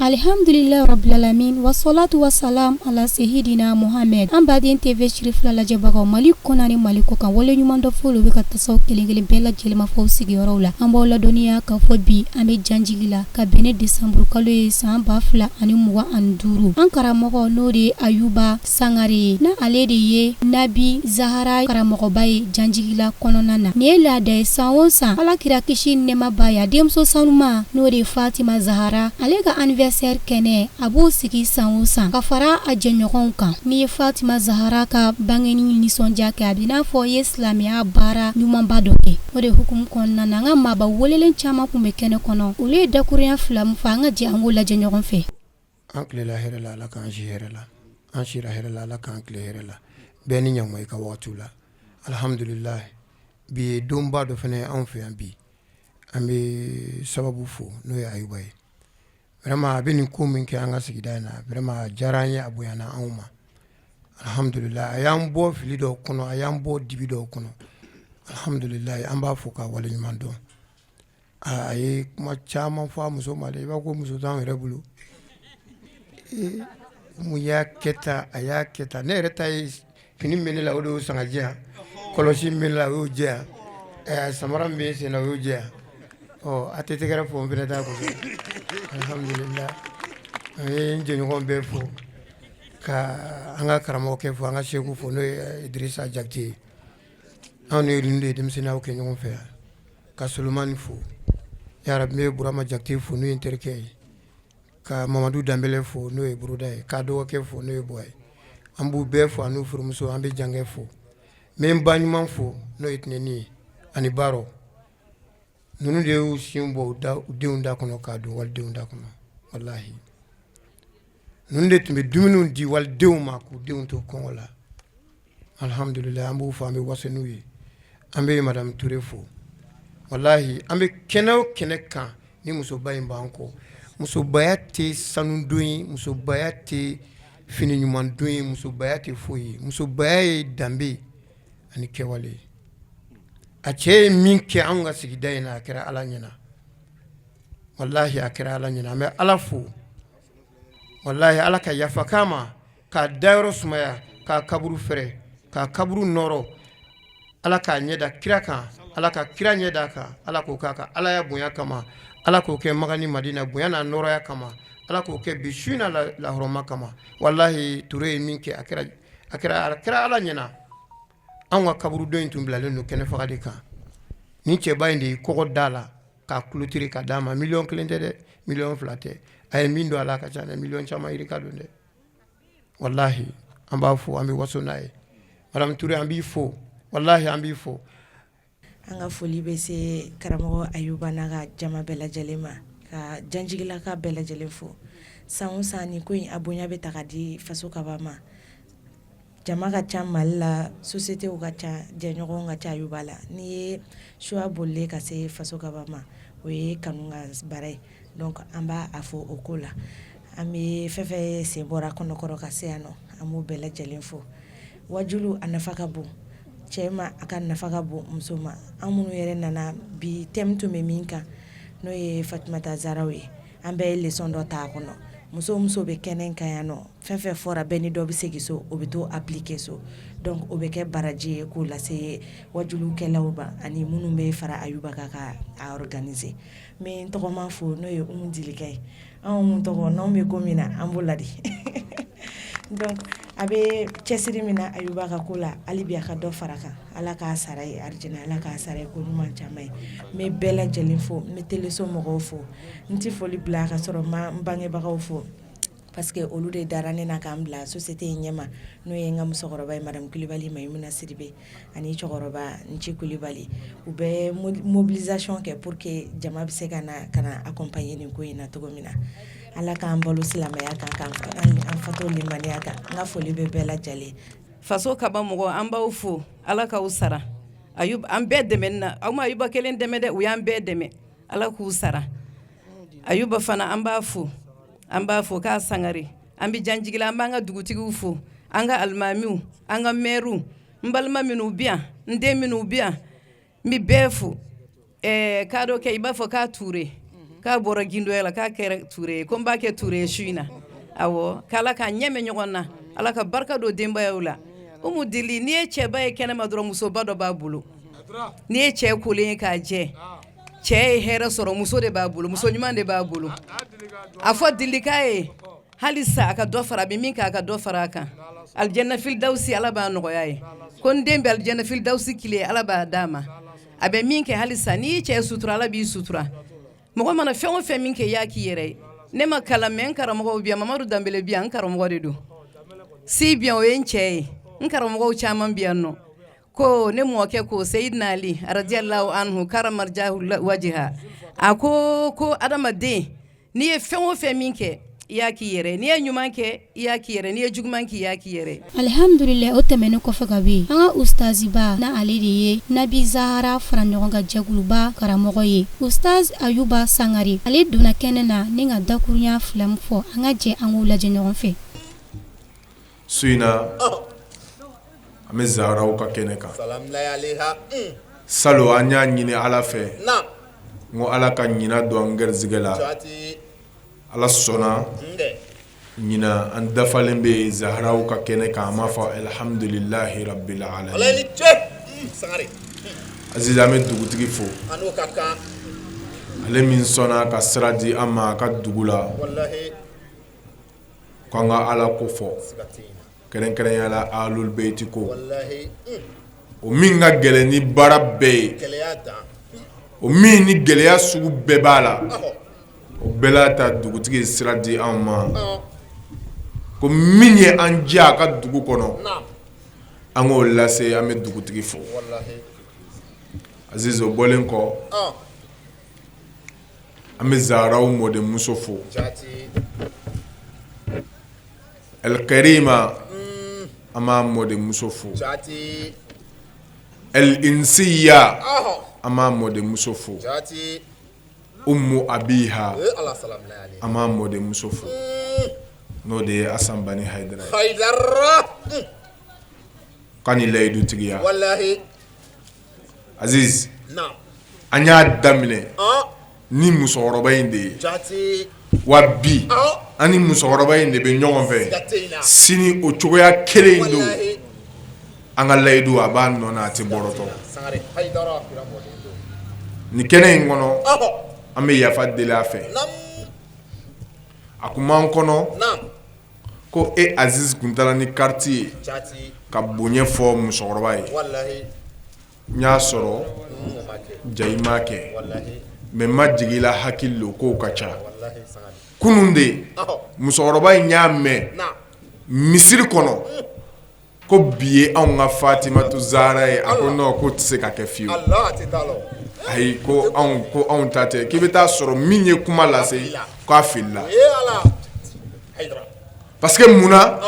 Alihamdulilahi rabilalamin wasolatu wasalam ala seyidina Muhamɛd. An baden TV Sirifila lajɛbagaw, Mali kɔnɔ ni Mali kɔ kan, waleɲuman dɔ foli bɛ ka taa s'aw kelenkelen bɛɛ lajɛlen ma f'aw sigiyɔrɔw la. An b'aw ladɔnniya k'a fɔ bi an bɛ janjigi la ka bɛn ni décembre kalo ye san 2025. An karamɔgɔ, n'o de ye Ayuba Sangare ye, na ale de ye Nabi Zahara karamɔgɔba ye janjigila kɔnɔna na. Nin ye laada ye san o san, Ala kira kisi nɛɛma b'a ye, a denmuso sanuma, n'o de ye Fatima Zahara, ale ka anniversaire kɛnɛ, a b'o sigi san o san ka fara a jɛɲɔgɔnw kan. N'i ye Fatima Zahara ka bangeni nisɔndiya kɛ, a b'i n'a fɔ i ye silamɛya baara ɲumanba dɔ kɛ. O de hukumu kɔnɔna na, an ka maaba welelen caman tun bɛ kɛnɛ kɔnɔ. Olu ye dakurunya fila min fɔ, an ka jɛ an k'o lajɛ ɲɔgɔn fɛ. An tilela hɛrɛ la, Ala k'an si hɛrɛ la. An sira hɛrɛ la, Ala k'an tile hɛrɛ la. Bɛɛ ni ɲa i ka waati la. Alihamdulilahi, bi ye donba dɔ fana ye anw fɛ yan. Bi an bɛ sababu fo, n'o ye Ayuba ye. Vraiment, a bɛ nin ko min kɛ an ka sigida in na, vraiment, a diyara an ye, a bonyana anw ma. Alihamdulilahi, a y'an bɔ fili dɔw kɔnɔ, a y'an bɔ dibi dɔw kɔnɔ. Alihamdulilahi, an b'a fo k'a waleɲuman dɔn. A ye kuma caman fɔ a muso ma dɛ, i b'a ko muso t'anw yɛrɛ bolo. Mun y'a kɛ tan, a y'a kɛ tan. Ne yɛrɛ ta ye fini min bɛ ne la, o de y'o san ka di yan. Kɔlɔsi min bɛ ne la, o y'o di yan. Samara min bɛ n sen na, o y'o di yan. Ɔ, a tɛ tɛgɛrɛ fɔ n fana t'a kɔfɛ. Alihamdulilahi, an ye n jɛɲɔgɔn bɛɛ fo, ka an ka karamɔgɔkɛ fo, an ka seku fo, n'o ye Idirisa Jakite ye. Anw ni ninnu de ye denmisɛnninyaw kɛ ɲɔgɔn fɛ yan. Ka Solomani fo yarabi, n bɛ Burama Jakite fo, n'o ye n terikɛ ye, ka Mamadu Danbɛlɛ fo, n'o ye buruda ye, k'a dɔgɔkɛ fo, n'o ye Buwa ye. An b'u bɛɛ fo an'u furumuso. An bɛ Jankɛ fo, n bɛ n ba ɲuman fo, n'o ye Tinɛni ye ani Baro. Ninnu de y'u sin bɔ u denw da kɔnɔ k'a don walidenw da kɔnɔ. Walahi, ninnu de tun bɛ dumuniw di walidenw ma k'u denw to kɔngɔ la. Alihamdulilahi, an b'u fo, an bɛ waso n'u ye. An bɛ madame Ture fo. Walahi, an bɛ kɛnɛ o kɛnɛ kan ni musoba in b'an kɔ. Musobaya tɛ sanudon ye, musobaya tɛ fini ɲumandon ye, musobaya tɛ foyi ye. Musobaya ye danbe ani kɛwale ye. A cɛ ye min kɛ anw ka sigida in na, a kɛra Ala ɲɛna. Walahi, a kɛra Ala ɲɛna. An bɛ Ala fo. Walahi, Ala ka yafa k'a ma, k'a dayɔrɔ sumaya, k'a kaburu fɛrɛ, k'a kaburu nɔrɔ. Ala k'a ɲɛ da kira kan, Ala ka kira ɲɛ da kan. Ala k'o k'a ka Alaya bonya kama. Ala k'o kɛ Makan ni Madina bonya n'a nɔrɔya kama. Ala k'o kɛ bi su in na lahɔrɔma kama. Walahi, Ture ye min kɛ, a kɛra Ala ɲɛna. Anw ka kaburudon in tun bilalen don kɛnɛ faga de kan. Ni cɛba in de ye kɔgɔ da la k'a clôturer ka d'a ma. Miliyɔn 1 tɛ dɛ, miliyɔn 2 tɛ. A ye min don a la, a ka ca dɛ, miliyɔn caman yirika don dɛ. Walahi, an b'a fo, an bɛ waso n'a ye. Madame Ture, an b'i fo. Walahi, an b'i fo. An ka foli bɛ se karamɔgɔ Ayuba n'a ka jama bɛɛ lajɛlen ma, ka janjigilaka bɛɛ lajɛlen fo. San o san, nin ko in a bonya bɛ ta ka di Faso Kaba ma. Jama ka ca Mali la, sociétéw ka ca, jɛɲɔgɔnw ka ca Ayuba la. N'i ye choix bolilen ka se Faso Kaba ma, o ye kanu ka baara ye. Donc an b'a a fo o ko la. An bɛ fɛn fɛn sen bɔra kɔnɔkɔrɔ ka se yan nɔ, an b'u bɛɛ lajɛlen fo. Wajulu, a nafa ka bon cɛ ma, a ka nafa ka bon muso ma. An minnu yɛrɛ nana bi, thème tun bɛ min kan, n'o ye Fatumata Zaraw ye, an bɛɛ ye leçon dɔ ta a kɔnɔ. Muso o muso bɛ kɛnɛ kan yan nɔ, fɛn fɛn fɔra, bɛɛ ni dɔ bɛ segin so, o bɛ to appliquer so. Donc o bɛ kɛ baraji ye k'o lase wajulukɛlaw ma ani minnu bɛ fara Ayuba kan ka a organiser. N bɛ n tɔgɔma fo, n'o ye Umu Dilikɛ ye. Anw mun tɔgɔ n'anw bɛ ko min na, an b'o ladi. Donc a bɛ cɛsiri min na Ayuba ka ko la, hali bi a ka dɔ fara kan. Ala k'a sara ye arijinɛ, Ala k'a sara ye ko ɲuman caman ye. N bɛ bɛɛ lajɛlen fo, n bɛ teleso mɔgɔw fo. N tɛ foli bila ka sɔrɔ ma n bangebagaw fo, parce que olu de dara ne na k'an bila société in ɲɛma, n'o ye n ka musokɔrɔba ye, madame Kulibali Mayimuna Sidibe, ani cɛkɔrɔba Nci Kulibali. U bɛ mobilisation kɛ pour que jama bɛ se ka na ka na accompagner nin ko in na cogo min na. Ala k'an balo silamɛya kan, k'an fato limaniya kan. N ka foli bɛ bɛɛ lajɛlen. Faso Kaba mɔgɔ, an b'aw fo. Ala k'aw sara. Ayuba an bɛɛ dɛmɛ na. Aw ma Ayuba kelen dɛmɛ dɛ, u y'an bɛɛ dɛmɛ. Ala k'u sara. Ayuba fana, an b'a fo, an b'a fo k'a sangare. An bɛ janjigila, an b'an ka dugutigiw fo, an ka alimamiw, an ka mɛriw, n balima minnu bi yan, n den minnu bi yan, n bɛ bɛɛ fo. K'a dɔ kɛ i b'a fɔ k'a Ture. K'a bɔra gindoya la, k'a kɛra Ture ye, ko n b'a kɛ Ture ye su in na. Awɔ, k'Ala k'a ɲɛ mɛn ɲɔgɔn na, Ala ka barika don denbayaw la. Umu Dili, n'i ye cɛba ye kɛnɛma dɔrɔn, musoba dɔ b'a bolo. N'i ye cɛ kolen ye k'a jɛ, cɛ ye hɛrɛ sɔrɔ, muso de b'a bolo, muso ɲuman de b'a bolo. A fɔ Dilika ye halisa a ka dɔ fara, a bɛ min kɛ a ka dɔ fara a kan. Alijana filidawusi, Ala b'a nɔgɔya ye. Ko n den bɛ alijana filidawusi kile, Ala b'a d'a ma. A bɛ min kɛ halisa, n'i y'i cɛ sutura, Ala b'i sutura. Mɔgɔ mana fɛn o fɛn min kɛ, i y'a k'i yɛrɛ ye. Ne ma kalan, mais n karamɔgɔw bi yan. Mamadu Danbele bi yan, n karamɔgɔ de don. Si bi yan, o ye n cɛ ye. N karamɔgɔw caman bi yan nɔ. Ko ne mɔkɛ ko Seyidina Ali radiyallahu anhu karamallahu wajiha, a ko ko adamaden, n'i ye fɛn o fɛn min kɛ, i y'a k'i yɛrɛ. N'i ye ɲuman kɛ, i y'a k'i yɛrɛ. N'i ye juguman kɛ, i y'a k'i yɛrɛ. Alihamdulila, o tɛmɛnen kɔfɛ ka bɔ yen, an ka ustaziba na, ale de ye Nabi Zahara fara ɲɔgɔn kan jɛkuluba karamɔgɔ ye, ustaz Ayuba Sangare. Ale donna kɛnɛ na ni ka dakurunya fila min fɔ, an ka jɛ an k'u lajɛ ɲɔgɔn fɛ. Su in na, an bɛ Zaharaw ka kɛnɛ kan. Salon, an y'a ɲini Ala fɛ, n ko Ala ka ɲinan don an garisɛgɛ la. Ala sɔnna, ɲinan an dafalen bɛ Zaharaw ka kɛnɛ kan. An b'a fɔ alihamdulilahi rabil alamin. Aziz, an bɛ dugutigi fo, ale min sɔnna ka sira di an ma a ka dugu la k'an ka Ala ko fɔ, kɛrɛnkɛrɛnya la ahlul beyti ko, o min ka gɛlɛn ni baara bɛɛ ye, o min ni gɛlɛya sugu bɛɛ b'a la. O bɛɛ la ta, dugutigi ye sira di anw ma ko min ye an diya a ka dugu kɔnɔ, an k'o lase. An bɛ dugutigi fo. Aziz, o bɔlen kɔ, an bɛ Zaharaw mɔdenmuso fo, Ɛlikarima, an b'a mɔdenmuso fo, Ɛlinsiya, an b'a mɔdenmuso fo, Umu Abiha, an b'a mɔdenmuso fo, n'o de ye Asan Bani Hayidara ye, k'a ni layidutigiya. Aziz, an y'a daminɛ ni musokɔrɔba in de ye, wa bi an ni musokɔrɔba in de bɛ ɲɔgɔn fɛ sini, o cogoya kelen in don. An ka layidu, a b'a nɔ na, a tɛ bɔrɔtɔ. Nin kɛnɛ in kɔnɔ, an bɛ yafa deli a fɛ. A kun b'an kɔnɔ ko e Aziz kun taara ni carte ye ka bonya fɔ musokɔrɔba ye. N y'a sɔrɔ ja i m'a kɛ, mais n ma jigin i la, hakili lo kow ka ca. Kunun de musokɔrɔba in y'a mɛn misiri kɔnɔ ko bi ye anw ka Fatimatu Zahara ye. A ko non, k'o tɛ se ka kɛ fiyewu. Ayi, ko anw ta tɛ, k'i bɛ taa sɔrɔ min ye kuma lase k'a filila, parce que munna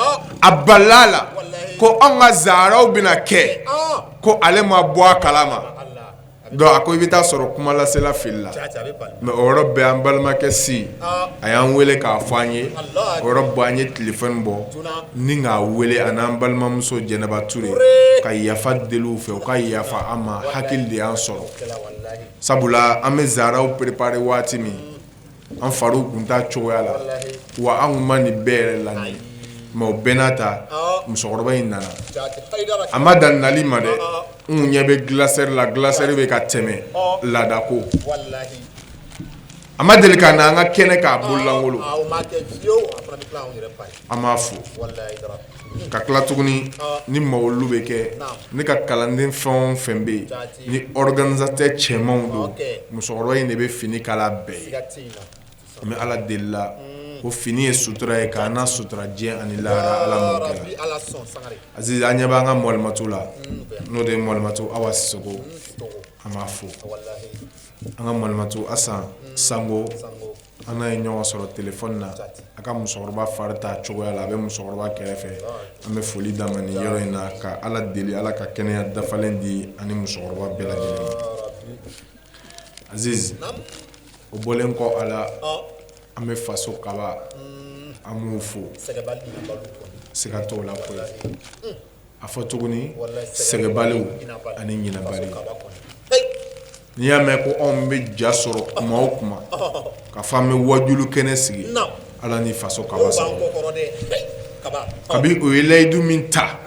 a balila a la ko anw ka Zaharaw bɛna kɛ ko ale ma bɔ a kalama. Donc a ko i bɛ taa sɔrɔ kumalasela filila. Mais o yɔrɔ bɛɛ, an balimakɛ si, a y'an wele k'a fɔ an ye. O yɔrɔ bɛɛ, an ye téléphone bɔ ni k'a wele, a n'an balimamuso Jɛnɛba Ture, ka yafa deli u fɛ, u ka yafa an ma. Hakili de y'an sɔrɔ, sabula an bɛ Zaharaw préparer waati min, an fariw kun t'a cogoya la, wa an kun ma nin bɛɛ yɛrɛ laɲini. Mais o bɛɛ n'a ta, musokɔrɔba in nana. A ma dan nali ma dɛ, n kun ɲɛ bɛ glacière la, glacière bɛ ka tɛmɛ laada ko. A ma deli ka na an ka kɛnɛ k'a bololankolon. An b'a fo ka tila tuguni. Ni mawulu bɛ kɛ, ne ka kalanden fɛn o fɛn bɛ yen, ni organisateur cɛmanw don, musokɔrɔba in de bɛ fini kala bɛɛ ye. An bɛ Ala deli la ko fini ye sutura ye, k'an na sutura diɲɛ ani lahara. Ala m'o kɛ. Aziz, an ɲɛ b'an ka mɔlimatu la, n'o de ye mɔlimatu Awa Sisoko, an b'a fo. An ka mɔlimatu Asan Sango, an n'a ye ɲɔgɔn sɔrɔ téléphone na, a ka musokɔrɔba fari t'a cogoya la, a bɛ musokɔrɔba kɛrɛfɛ. An bɛ foli d'a ma nin yɔrɔ in na, ka Ala deli, Ala ka kɛnɛya dafalen di ani musokɔrɔba bɛɛ lajɛlen ma. Aziz, o bɔlen kɔ a la, an bɛ faso kaba, an b'u fo, siga t'o la koyi. A fɔ tuguni, sɛgɛbaliw ani ɲinɛbaliw. N'i y'a mɛn ko anw bɛ ja sɔrɔ kuma o kuma ka fɔ an bɛ wajulu kɛnɛ sigi Ala ni faso kaba sababu kabi u ye layidu min ta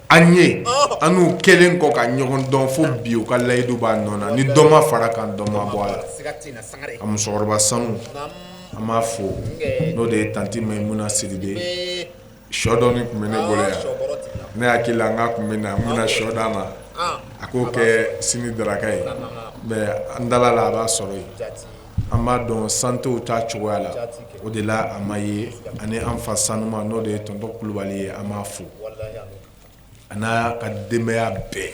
an ye an n'u kɛlen kɔ ka ɲɔgɔn dɔn fo bi u ka layidu b'a nɔ na ni dɔ ma fara kan dɔ ma bɔ a la a musokɔrɔba sanu an b'a fo n'o de ye tanti Mayimuna Sidibe shɔ dɔɔni tun bɛ ne bolo yan ne hakili la n k'a tun bɛ na n bɛna shɔ d'a ma a k'o kɛ sini daraka ye mais an dala la a b'a sɔrɔ yen an b'a dɔn santew t'a cogoya la o de la a ma ye ani an fa sanuma n'o de ye tonton Kulubali ye an b'a fo a n'a ka denbaya bɛɛ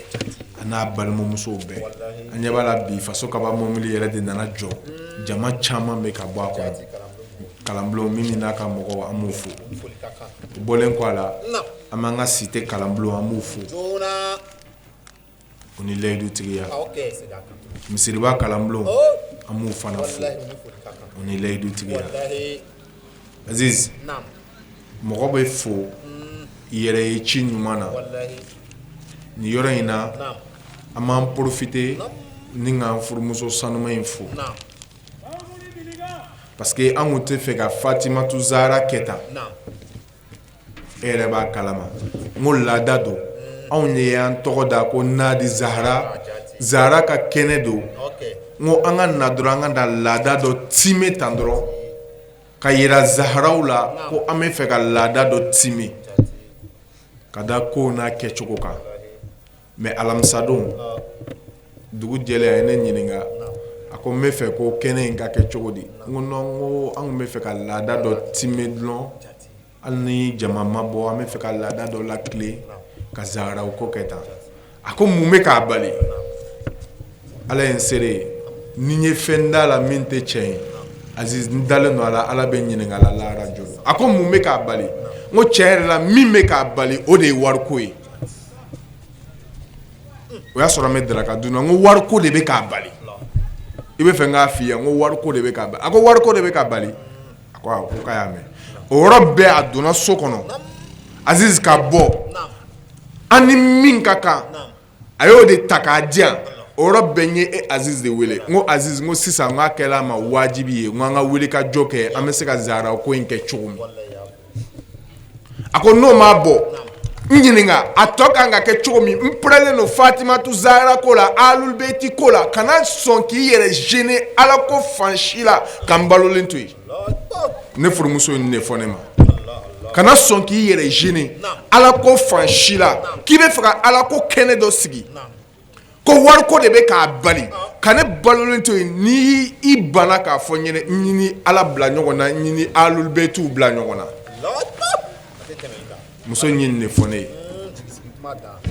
a n'a balimamusow bɛɛ an ɲɛ b'a la bi faso kaba mobili yɛrɛ de nana jɔ jama caman bɛ ka bɔ a kɔnɔ kalanbulon min n'a ka mɔgɔw an b'u fo o bɔlen kɔ a la an b'an ka cité kalanbulon an b'u fo o ni layidutigiya misiriba kalanbulon an b'u fana fo o ni layidutigiya Aziz mɔgɔ bɛ fo yɛrɛ ye ci ɲuman na nin yɔrɔ in na an b'an profiter ni k'an furumuso sanuma in fo parce que an tun tɛ fɛ ka Fatimatu Zahara kɛ tan e yɛrɛ b'a kalama n ko laada don anw de y'an tɔgɔ da ko Nadi Zahara Zahara ka kɛnɛ don n ko an ka na dɔrɔn an ka da laada dɔ time tan dɔrɔn ka yira Zaharaw la ko an bɛ fɛ ka laada dɔ time ka da kow n'a kɛcogo kan mais alamisadon dugu jɛlen a ye ne ɲininka a ko n bɛ fɛ ko kɛnɛ in ka kɛ cogo di n ko non n ko an tun bɛ fɛ ka laada dɔ time dɔrɔn hali ni jama ma bɔ an bɛ fɛ ka laada dɔ latilen ka zaharaw ko kɛ tan a ko mun bɛ k'a bali ala ye n seere ye ni n ye fɛn d'a la min tɛ tiɲɛ ye Aziz n dalen don a la ala bɛ n ɲininka a la lahara jɔ a ko mun bɛ k'a bali n ko tiɲɛ yɛrɛ la min bɛ k'a bali o de ye wariko ye o y'a sɔrɔ an bɛ daraka dun na n ko wariko de bɛ k'a bali i bɛ fɛ n k'a f'i ye n ko wariko de bɛ k'a bali a ko wariko de bɛ k'a bali a ko awɔ ko k'a y'a mɛn o yɔrɔ bɛɛ a donna so kɔnɔ Aziz ka bɔ an ni min ka kan a y'o de ta k'a di yan o yɔrɔ bɛɛ n ye e Aziz de wele n ko Aziz n ko sisan n k'a kɛla a ma wajibi ye n ko an ka wuli ka jɔ kɛ an bɛ se ka zahara ko in kɛ cogo min a ko n'o m'a bɔ n ɲininka a tɔ kan ka kɛ cogo min n pɛrɛlen don Fatimatu Zahara ko la Ahlul-Beyti ko la kana sɔn k'i yɛrɛ gêner Ala ko fan si la ka n balolen to yen ne furumuso ye nin de fɔ ne ma kana sɔn k'i yɛrɛ gêner Ala ko fan si la k'i bɛ fɛ ka Ala ko kɛnɛ dɔ sigi ko wariko de bɛ k'a bali ka ne balolen to yen ni i banna k'a fɔ n ɲɛna n ni Ala bila ɲɔgɔn na n ni Ahlul-Beytiw bila ɲɔgɔn na muso in ye nin de fɔ ne ye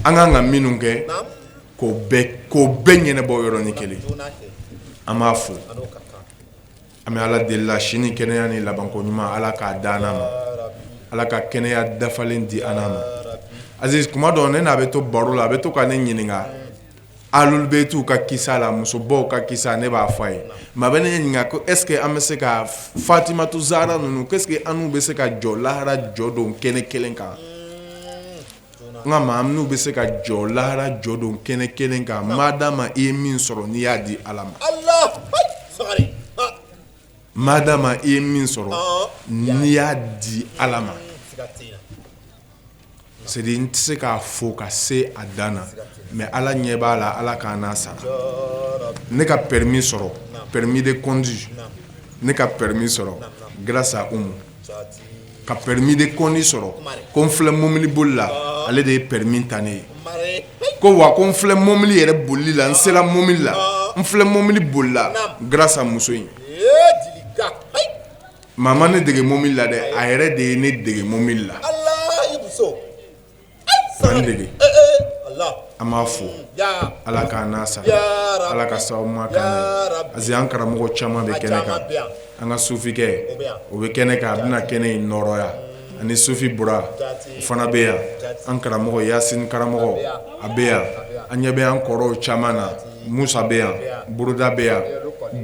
an kan ka minnu kɛ k'o bɛɛ ɲɛnabɔ yɔrɔnin kelen an b'a fo An bɛ Ala deli la si ni kɛnɛya ni labanko ɲuman Ala k'a d'an ma Ala ka kɛnɛya dafalen di an ma Aziz kuma dɔ ne n'a bɛ to baro la a bɛ to ka ne ɲininka Ahlul-Beytiw ka kisa la musobaw ka kisa ne b'a fɔ a ye mais a bɛ ne ɲininka ko est ce que an bɛ se ka Fatimatu Zahara ninnu est ce que an n'u bɛ se ka jɔ lahara jɔ don kɛnɛ kelen kan n k'a ma an n'u bɛ se ka jɔ lahara jɔ don kɛnɛ kelen kan madama i ye min sɔrɔ n'i y'a di Ala ma madama i ye min sɔrɔ n'i y'a di Ala ma c'est à dire n tɛ se k'a fo ka se a dan na mais Ala ɲɛ b'a la Ala k'an n'a sara ne ka permis sɔrɔ permis de conduire ne ka permis sɔrɔ grâce à Umu ka permis de conduire sɔrɔ ko n filɛ mobili boli la ale de ye permis ta ne ye ko wa ko n filɛ mobili yɛrɛ bolili la n sera mobili la n filɛ mobili boli la grâce à muso in maa ma ne dege mobili la dɛ a yɛrɛ de ye ne dege mobili la an dege an b'a fo Ala k'an n'a sara Ala ka sababu ɲuman k'an ye parce que an karamɔgɔ caman bɛ kɛnɛ kan an ka sufikɛ o bɛ kɛnɛ kan a bɛna kɛnɛ in nɔrɔya ani sufi Bura o fana bɛ yan an karamɔgɔ Yasini karamɔgɔ a bɛ yan an ɲɛ bɛ an kɔrɔw caman na Musa bɛ yan Buruda bɛ yan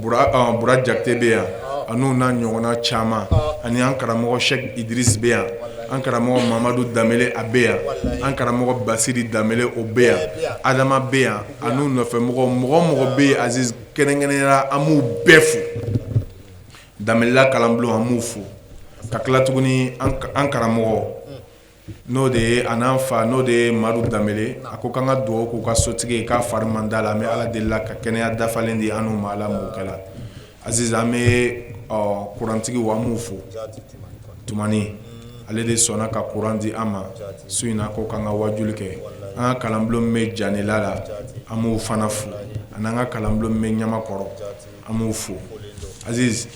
Bura Jakite bɛ yan an'u n'a ɲɔgɔnna caman ani an karamɔgɔ Sɛki Idirisi bɛ yan. An karamɔgɔ Mamadu Danbele a bɛ yan, an karamɔgɔ Basiri Danbele o bɛ yan, Adama bɛ yan an'u nɔfɛmɔgɔw, mɔgɔ o mɔgɔ bɛ yen Aziz kɛrɛnkɛrɛnnenya la an b'u bɛɛ fo, Danbelela kalanbulon an b'u fo ka tila tuguni an karamɔgɔ n'o de ye a n'an fa n'o de ye Madu Danbele a ko k'an ka dugawu k'u ka sotigi ye k'a fari man d'a la an bɛ Ala deli la ka kɛnɛya dafalen di an n'u ma Ala m'o kɛla Aziz an bɛ kurantigiw an b'u fo Tumani ale de sɔnna ka kuran di an ma su in na ko k'an ka wajuli kɛ an ka kalanbulon min bɛ Janela la an b'u fana fo ani an ka kalanbulon min bɛ Ɲamakɔrɔ an b'u fo Aziz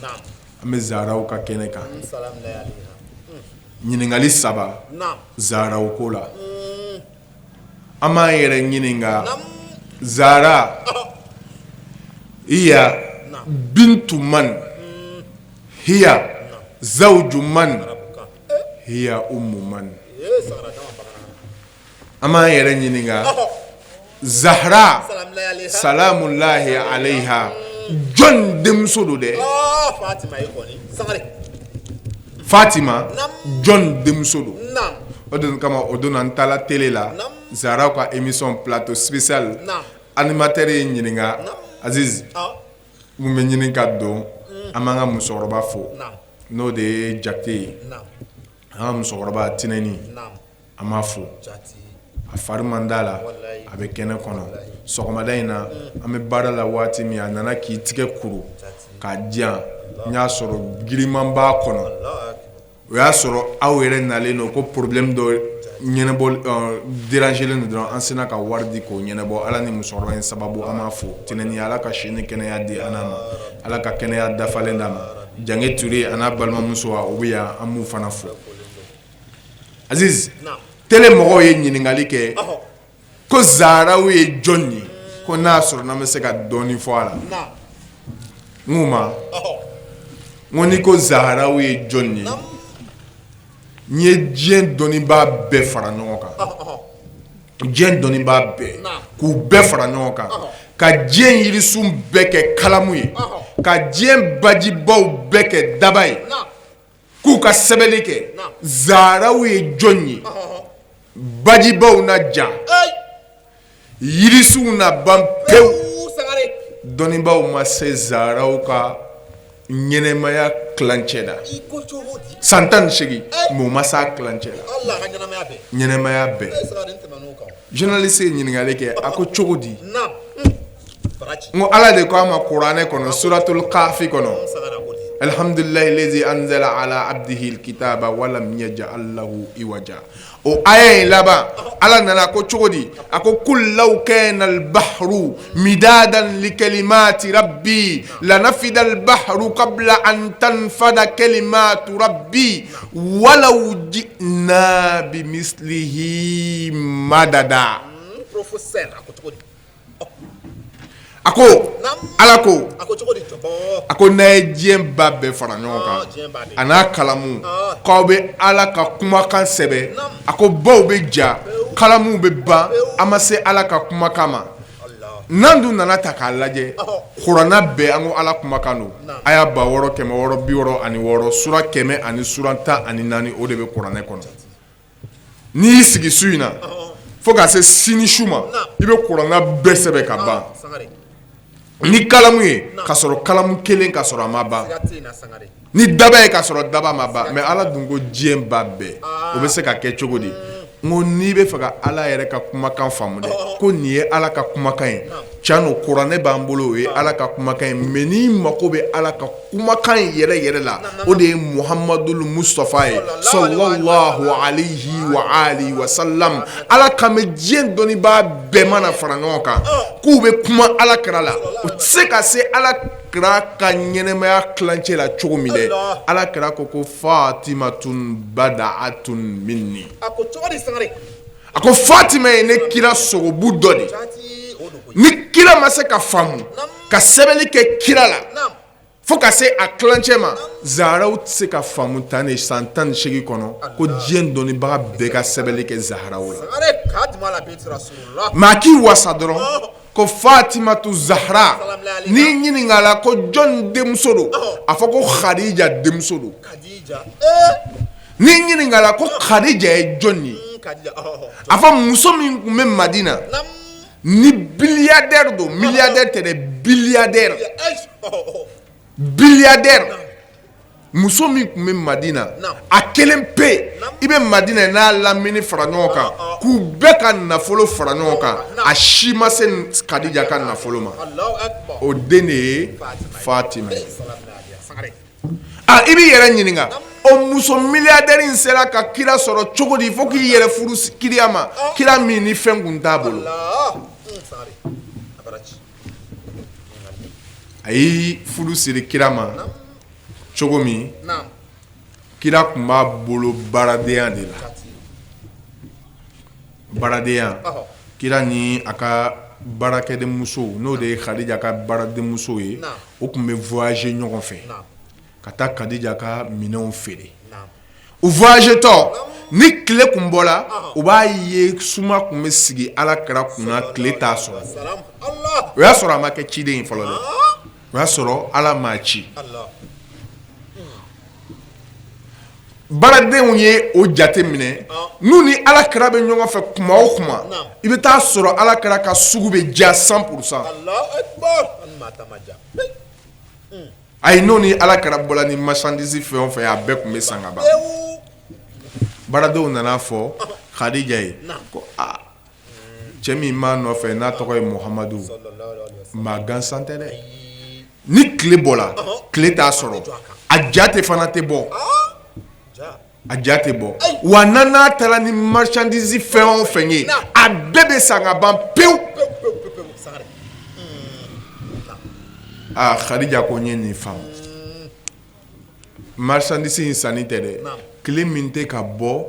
an bɛ Zaharaw ka kɛnɛ kan ɲininkali saba Zaharaw ko la an b'an yɛrɛ ɲininka Zahara hiya bintu man hiya zawju man hiya ummu man an b'an yɛrɛ ɲininka Zahra salamulahi alayha jɔn denmuso don dɛ Fatima jɔn denmuso don o de kama o don an taara télé la Zahra ka émission plateau spécial animateur ye n ɲininka Aziz n bɛ ɲini ka don an b'an ka musokɔrɔba fo n'o de ye Jakite ye an ka musokɔrɔba Tinɛni an b'a fo a fari man d'a la a bɛ kɛnɛ kɔnɔ sɔgɔmada in na an bɛ baara la waati min a nana k'i tigɛ kuru k'a di yan n y'a sɔrɔ giriman b'a kɔnɔ o y'a sɔrɔ aw yɛrɛ nalen don ko problème dɔ ɲɛnabɔ dérangelen don dɔrɔn an sina ka wari di k'o ɲɛnabɔ Ala ni musokɔrɔba in sababu an b'a fo Tinɛni Ala ka si ni kɛnɛya di an n'a ma Ala ka kɛnɛya dafalen d'a ma Jange Ture a n'a balimamuso o bɛ yan an b'u fana fo Aziz télé mɔgɔw ye ɲininkali kɛ ko Zaharaw ye jɔn ye ko n'a sɔrɔ n'an bɛ se ka dɔɔnin fɔ a la n k'u ma n ko n'i ko Zaharaw ye jɔn ye n ye diɲɛ dɔnnibaa bɛɛ fara ɲɔgɔn kan diɲɛ dɔnnibaa bɛɛ k'u bɛɛ fara ɲɔgɔn kan ka diɲɛ yirisun bɛɛ kɛ kalamu ye ka diɲɛ bajibaw bɛɛ kɛ daba ye k'u ka sɛbɛnni kɛ Zaharaw ye jɔn ye bajibaw na ja yirisunw na ban pewu dɔnnibaaw ma se Zaharaw ka ɲɛnɛmaya tilancɛ la san 18 mais u ma s'a tilancɛ la ɲɛnɛmaya bɛɛ journaliste ye ɲininkali kɛ a ko cogo di n ko Ala de ko a ma kuranɛ kɔnɔ suratul kafi kɔnɔ alhamdulilahi lazi anzala ala abdihi alkitaba walam yaj'al lahu iwaja o aya in laban Ala nana ko cogo di a ko kul law kana albahru midadan likalimati rabbi lanafida albahru qabla an tanfada kalimatu rabbi walaw ji'na bimislihi madada A ko ala ko a ko n'a ye diɲɛ ba bɛɛ fara ɲɔgɔn kan a n'a kalamu k'aw bɛ ala ka kumakan sɛbɛn a ko baw bɛ ja kalamu bɛ ban an ma se ala ka kumakan ma n'an dun nana ta k'a lajɛ kuranɛ bɛɛ an ko ala kumakan don aya 6666 sura 100 ani sura 14 o de bɛ kuranɛ kɔnɔ n'i y'i sigi su in na fo ka se sini su ma i bɛ kuranɛ bɛɛ sɛbɛn ka ban ni kalamu ye ka sɔrɔ kalamu kelen ka sɔrɔ a ma ban ni daba ye ka sɔrɔ daba ma ban mais ala dun ko diɲɛ ba bɛɛ o bɛ se ka kɛ cogo di n ko n'i bɛ fɛ ka ala yɛrɛ ka kumakan faamu dɛ ko nin ye ala ka kumakan ye can don kuranɛ b'an bolo o ye ala ka kumakan ye mais n'i mako bɛ ala ka kumakan in yɛrɛ yɛrɛ la o de ye muhamadul mustafa ye sallallahu alayhi wa alihi wa sallam ala kan bɛ diɲɛ dɔnnibaa bɛɛ mana fara ɲɔgɔn kan k'u bɛ kuma ala kira la u tɛ se ka se ala kira ka ɲɛnɛmaya tilancɛ la cogo min dɛ ala kira ko ko fatimatun bada'atun minni a ko fatima ye ne kira sogobu dɔ de ni kira ma se ka faamu ka sɛbɛnni kɛ kira la fo ka se a tilancɛ ma zaharaw tɛ se ka faamu tan de san 18 kɔnɔ ko diɲɛ dɔnnibaga bɛɛ ka sɛbɛnni kɛ zaharaw la maa k'i wasa dɔrɔn ko fatimatu zahara n'i ɲininkala ko jɔn denmuso don a fɔ ko khadija denmuso don. N'i ɲininkala ko Kadija ye jɔn ye, a fɔ muso min tun bɛ Madina ni milliardaire don, milliardaire tɛ dɛ, billiardaire, billiardaire, muso min tun bɛ Madina a kelen pe, i bɛ Madina n'a lamini fara ɲɔgɔn kan, k'u bɛɛ ka nafolo fara ɲɔgɔn kan, a si ma se Kadija ka nafolo ma. O den de ye Fatima ye. Aa, i b'i yɛrɛ ɲininka, o muso milliardaire in sera ka kira sɔrɔ cogo di fo k'i yɛrɛ furu kira ma, kira min ni fɛn kun t'a bolo? A y'i furu siri kira ma cogo min, kira tun b'a bolo baaradenya de la, baaradenya. Kira ni a ka baarakɛdenmuso, n'o de ye Kadija ka baaradenmuso ye, o tun bɛ voyager ɲɔgɔn fɛ ka taa Kadija ka minɛnw feere. U voyager tɔ, ni tile kun bɔra, u b'a ye suma tun bɛ sigi ala kira kunna, tile t'a sɔrɔ. O y'a sɔrɔ a ma kɛ ciden ye fɔlɔ dɛ, o y'a sɔrɔ ala m'a ci. Baaradenw ye o jate minɛ, n'u ni ala kira bɛ ɲɔgɔn fɛ kuma o kuma, i bɛ taa sɔrɔ ala kira ka sugu bɛ diya 100%. Ayi, n'o ni ala kira bɔla ni marchandise fɛn o fɛn, a bɛɛ tun bɛ san ka ban. Baaradenw nana fɔ Kadija ye ko aa, cɛ min b'a nɔfɛ n'a tɔgɔ ye Muhamadu, maa gansan tɛ dɛ. Ni tile bɔra, tile t'a sɔrɔ, a ja tɛ fana tɛ bɔ, a ja tɛ bɔ. Wa n'a n'a taara ni marchandise fɛn o fɛn ye, a bɛɛ bɛ san ka ban pewu. Aa, Khadija ko n ye nin faamu. Marchandise in sanni tɛ dɛ, tile min tɛ ka bɔ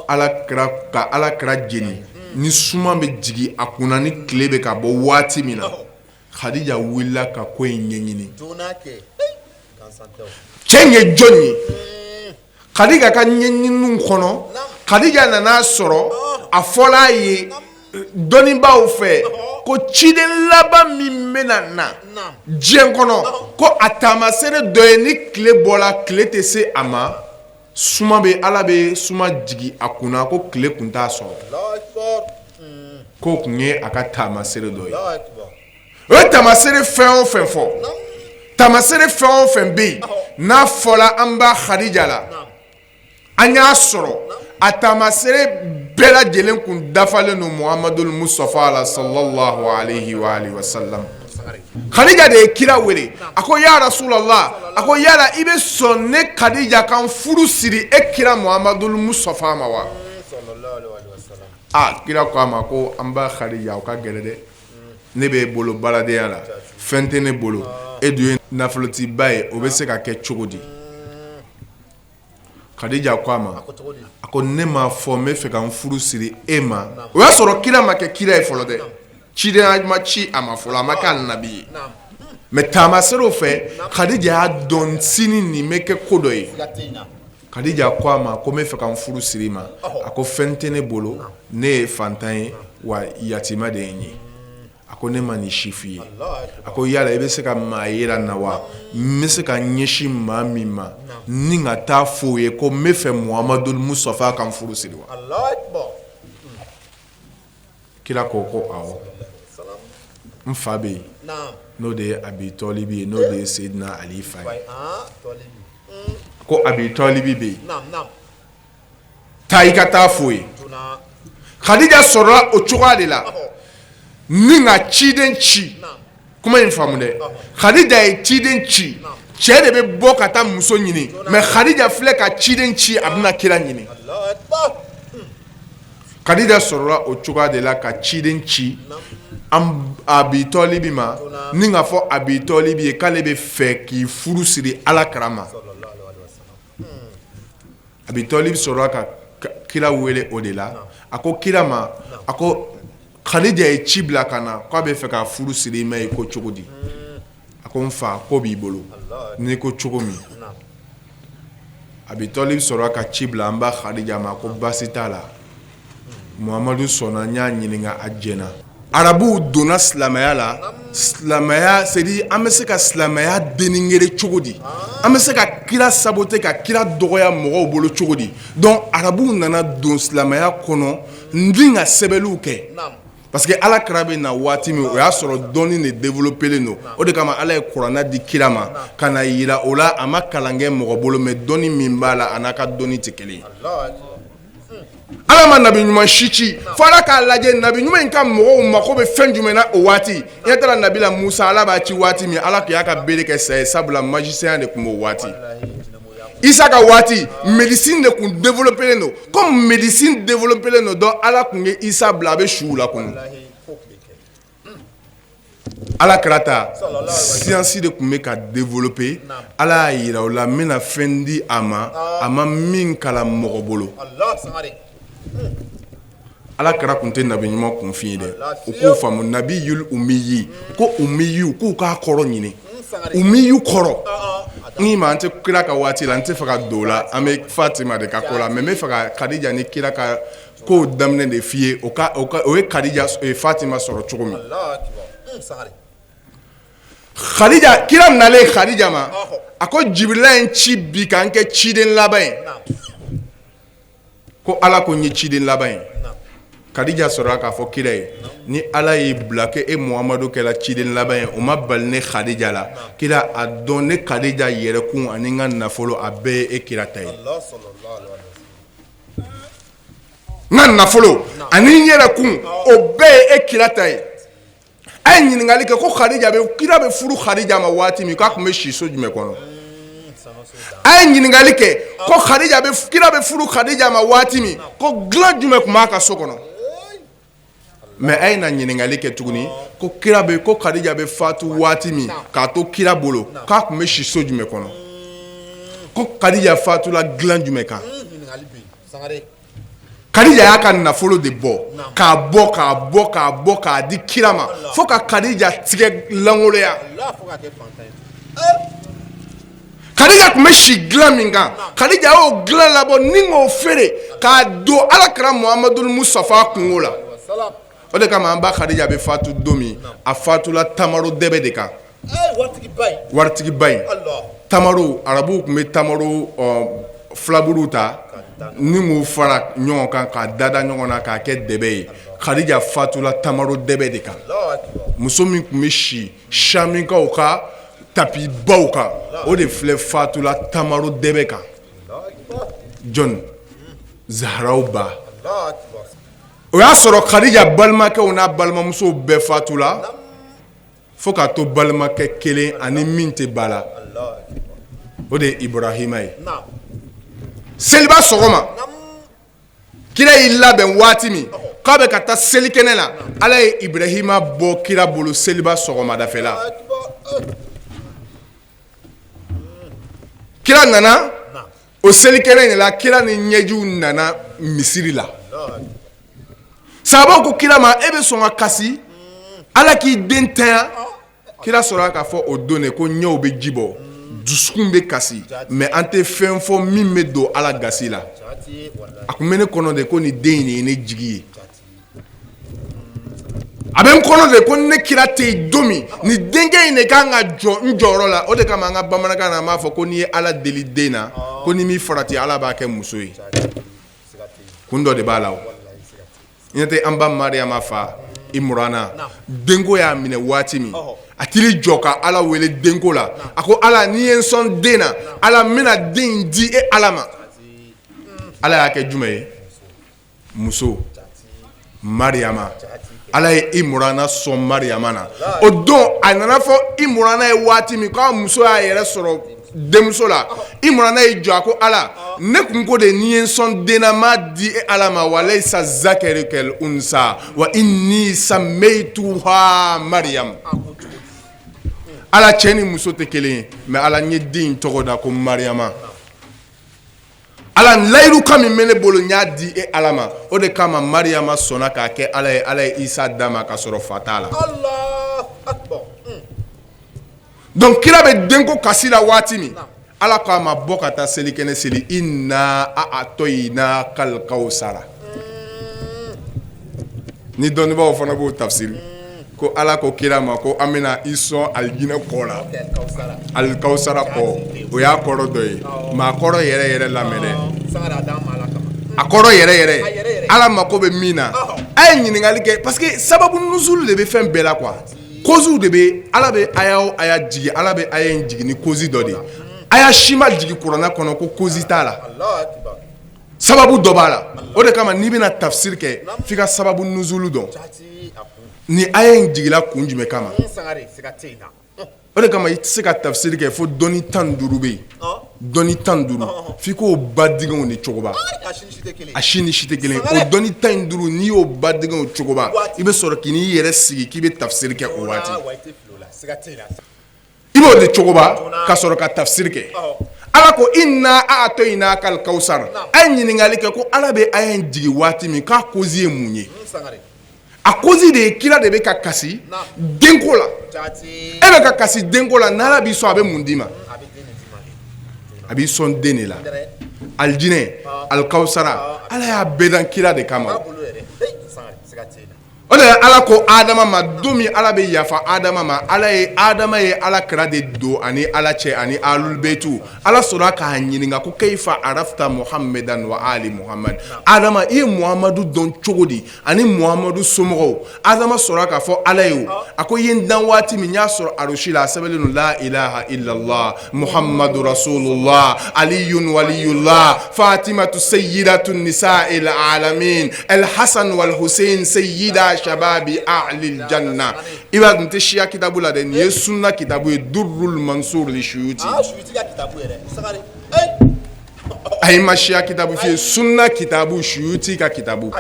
ala ka ala kira jeni, ni suma bɛ jigin a kunna, ni tile bɛ ka bɔ waati min na, Khadija wulila ka ko in ɲɛɲini. Cɛ in ye jɔn ye? Khadija ka ɲɛɲiniw kɔnɔ, Khadija nana sɔrɔ a fɔla a ye dɔnnibaaw fɛ ko ciden laban min bɛna na diɲɛ kɔnɔ, ko a taamasere dɔ ye ni tile bɔra, tile tɛ se a ma, suma bɛ, ala bɛ suma jigin a kunna, ko tile kun t'a sɔrɔ, k'o tun ye a ka taamasere dɔ ye. O ye taamasere fɛn o fɛn fɔ, taamasere fɛn o fɛn bɛ yen n'a fɔla an ba Khadija la, an y'a sɔrɔ a taamasere bɛɛ lajɛlen kun dafalen don Muhamadu Mustafa la sallallahu alayhi wa alihi wa sallam. Khadija de ye kira wele, a ko ya Rasulallah, a ko yala i bɛ sɔn ne Khadija ka n furu siri e kira Muhamadu Mustafa ma wa? Aa, kira ko a ma ko an ba Khadija, o ka gɛlɛn dɛ, ne b'e bolo baaradenya la, fɛn tɛ ne bolo, e dun ye nafolotiba ye, o bɛ se ka kɛ cogo di? Kadija ko a ma, a ko ne m'a fɔ n bɛ fɛ ka n furu siri e ma. O y'a sɔrɔ kira ma kɛ kira ye fɔlɔ dɛ, cidenya ma ci a ma fɔlɔ, a ma kɛ nabi ye. Mais taamaserew fɛ, Kadija y'a dɔn sini nin bɛ kɛ ko dɔ ye. Kadija ko a ma ko n bɛ fɛ ka n furu siri i ma. A ko fɛn tɛ ne bolo, ne ye fantan ye, wa yatima de ye n ye. A ko ne ma nin si f'i ye. A ko yala i bɛ se ka maa yira n na wa, n bɛ se ka ɲɛsin maa min ma ni ka taa f'o ye ko n bɛ fɛ Muhamadu Mustafa ka n furu siri wa? Kira ko ko awɔ, n fa bɛ yen, n'o de ye Abi Tɔlibi ye, n'o de ye Seyidina Ali fa ye. Ko Abi Tɔlibi bɛ yen, taa i ka taa f'o ye. Khadija sɔrɔla o cogoya de la ni ka ciden ci. Kuma in faamu dɛ. Khadija ye ciden ci, cɛ de bɛ bɔ ka taa muso ɲini, mais Khadija filɛ ka ciden ci, a bɛna kira ɲini. Khadija sɔrɔla o cogoya de la ka ciden ci Abi Tɔlibi ma, ni k'a fɔ Abi Tɔlibi ye k'ale bɛ fɛ k'i furu siri ala kira ma. Abi Tɔlibi sɔrɔla ka kira wele o de la. A ko kira ma, a ko Khadija ye ci bila ka na k'a bɛ fɛ ka furu siri i ma, i ko cogo di? A ko n fa, ko b'i bolo, n'i ko cogo min. Abi Tɔlibi sɔrɔla ka ci bila an ba Khadija ma ko baasi t'a la, Muhamadu sɔnna, n y'a ɲininka, a jɛnna. Arabuw donna silamɛya la silamɛya c'est à dire an bɛ se ka silamɛya dénigrer cogo di an bɛ se ka kira saboter ka kira dɔgɔya mɔgɔw bolo cogo di donc arabuw nana don silamɛya kɔnɔ ni ka sɛbɛnniw kɛ parce que ala kira bɛ na waati min o y'a sɔrɔ dɔnni de développélen don o de kama ala ye kuranɛ di kira ma ka na yira o la a ma kalan kɛ mɔgɔ bolo mais dɔnni min b'a la a n'a ka dɔnni tɛ kelen ye ala ma nabi ɲuman si ci fo ala k'a lajɛ nabi ɲuman in ka mɔgɔw mako bɛ fɛn jumɛn na o waati i taara nabila musa ala b'a ci waati min ala tun y'a ka bere kɛ sa ye sabula magicien de tun b'o waati isa ka waati médecine de tun développélen don comme médecine développélen don donc ala tun ye isa bila a bɛ suw lakunun Ala kira ta science de tun bɛ ka développer ala y'a yira o la n bɛna fɛn di a ma a ma min kalan mɔgɔ bolo ala kira tun tɛ nabi ɲuman kunfin ye dɛ u k'o faamu nabiyul umiyi ko umiyu k'u k'a kɔrɔ ɲini umiyu kɔrɔ ni ma an tɛ kira ka waati la n tɛ fɛ ka don o la an bɛ Fatima de ka ko la mais n bɛ fɛ ka Kadija ni kira ka kow daminɛ de f'i ye o ye Kadija Fatima sɔrɔ cogo min Kadija kira nalen Kadija ma a ko Jibirila ye n ci bi ka n kɛ ciden laban ye ko ala ko n ye ciden laban ye Kadija sɔrɔla k'a fɔ kira ye ni ala y'i bila kɛ e Muhamadu kɛra ciden laban ye o ma bali ne Kadija la kira a dɔn ne Kadija yɛrɛkun ani n ka nafolo a bɛɛ ye e kira ta ye n ka nafolo ani n yɛrɛ kun o bɛɛ ye e kira ta ye a ye ɲininkali kɛ ko Kadija bɛ kira bɛ furu Kadija ma waati min k'a tun bɛ si so jumɛn kɔnɔ a ye ɲininkali kɛ ko Kadija bɛ kira bɛ furu Kadija ma waati min ko dilan jumɛn tun b'a ka so kɔnɔ mais a ye na ɲininkali kɛ tuguni ko kira bɛ ko Kadija bɛ fatu waati min k'a to kira bolo k'a tun bɛ si so jumɛn kɔnɔ ko Kadija fatula dilan jumɛn kan Kadija y'a ka nafolo de bɔ k'a bɔ k'a bɔ k'a bɔ k'a di kira ma fo ka Kadija tigɛ lankolonya Kadija tun bɛ si dilan min kan Kadija y'o dilan labɔ ni k'o feere k'a don ala kira Muhamadu Mustafa kunko la o de kama an ba Kadija bɛ fatu don min a fatula tamaro dɛbɛ de kan waritigiba in tamaro arabuw tun bɛ tamaro filaburu ta ni k'u fara ɲɔgɔn kan k'a dada ɲɔgɔn na k'a kɛ dɛbɛ ye Kadija fatula tamaro dɛbɛ de kan muso min tun bɛ si Samikaw ka tapibaw kan o de filɛ fatula tamaro dɛbɛ kan jɔn Zaharaw ba o y'a sɔrɔ Kadija balimakɛw n'a balimamusow bɛɛ fatula fo k'a to balimakɛ kelen ani min tɛ ba la o de ye Ibrahima ye seliba sɔgɔma kira y'i labɛn waati min k'a bɛ ka taa selikɛnɛ la ala ye Ibrahima bɔ kira bolo seliba sɔgɔmadafɛla kira nana o selikɛnɛ de la kira ni ɲɛjiw nana misiri la sahabaw ko kira ma e bɛ sɔn ka kasi ala k'i den tanya kira sɔrɔla k'a fɔ o don de ko ɲɛw bɛ ji bɔ dusukun bɛ kasi mais an tɛ fɛn fɔ min bɛ don ala gasi la a tun bɛ ne kɔnɔ de ko nin den in de ye ne jigi ye a bɛ n kɔnɔ de ko ne kira tɛ yen don min nin denkɛ in de kan ka jɔ n jɔyɔrɔ la o de kama an ka bamanankan na an b'a fɔ ko n'i ye ala deli den na ko n'i m'i farati ala b'a kɛ muso ye kun dɔ de b'a la o ɲɛ tɛ an ba Mariyama fa Imurana denko y'a minɛ waati min a t'i jɔ ka ala wele denko la a ko ala n'i ye n sɔn den na ala n bɛna den in di e ala ma ala y'a kɛ jumɛn ye muso Mariyama ala ye Imurana sɔn Mariyama na o don a nana fɔ Imurana ye waati min k'a muso y'a yɛrɛ sɔrɔ denmuso la Imurana y'i jɔ a ko ala ne tun ko de n'i ye n sɔn den na n b'a di e ala ma walayisa zakari kal unsa wa inni sammayituha Mariyam ala cɛ ni muso tɛ kelen ye mais ala n ye den in tɔgɔ da ko Mariyama ala layidu kan min bɛ ne bolo n y'a di e ala ma o de kama Mariyama sɔnna k'a kɛ ala ye ala ye Isa d'a ma ka sɔrɔ fa t'a la donc kira bɛ denko kasi la waati min ala ko a ma bɔ ka taa selikɛnɛ seli inna a'tɔyinakal kawsara. Ni dɔnnibaaw fana b'o tafsiri ko Ala ko kira ma ko an bɛna i sɔn alijinɛ kɔ la alikawusara kɔ o y'a kɔrɔ dɔ ye mais a kɔrɔ yɛrɛ yɛrɛ lamɛn dɛ a kɔrɔ yɛrɛ yɛrɛ Ala mako bɛ min na a ye ɲininkali kɛ parce que sababu nuzulu de bɛ fɛn bɛɛ la quoi cause de bɛ Ala bɛ aya o aya jigin Ala bɛ aya in jigin ni cause dɔ de ye aya si ma jigin kuranɛ kɔnɔ ko cause t'a la sababu dɔ b'a la o de kama n'i bɛna tafsiri kɛ f'i ka sababu nuzulu dɔn ni aya in jigila kun jumɛn kama o de kama i tɛ se ka tafsiri kɛ fo dɔnni 15 bɛ yen dɔnni 15 f'i k'o ba dingɛw de cogoba a si ni si tɛ kelen o dɔnni 15 n'i y'o ba dingɛw cogoba i bɛ sɔrɔ k'i n'i yɛrɛ sigi k'i bɛ tafsiri kɛ o waati i b'o de cogoba ka sɔrɔ ka tafsiri kɛ ala ko inna a'tainakal kawsar a ye ɲininkali kɛ ko ala bɛ aya in jigin waati min k'a cause ye mun ye a cause de ye kira de bɛ ka kasi denko la e bɛ ka kasi denko la n'ala b'i sɔn a bɛ mun d'i ma a b'i sɔn den de la alijinɛ alikawusara ala y'a bɛɛ dan kira de kama O de ala ko adama ma don min ala bɛ yafa adama ma ala ye adama ye ala kira de don ani ala cɛ ani alubɛtu ala sɔrɔ k'a ɲininka ko kayifa arafta muhamadan wa ali muhamad adama i ye muhamadu dɔn cogo di ani muhamadu somɔgɔw adama sɔrɔ k'a fɔ ala ye a ko i ye n dan waati min n y'a sɔrɔ arusi la a sɛbɛnlen don la ilaha illallah muhammadu rasulullah aliyun waliyullah fatimatu sayyidatu nisa'il alamin al hasan wal husayn sayyida shababi ahlil janna i b'a dɔn tɛ siya kitabu la dɛ nin ye sunna kitabu ye durrul mansur li suyuti ayi ma siya kitabu f'i ye sunna kitabu suyuti ka kitabu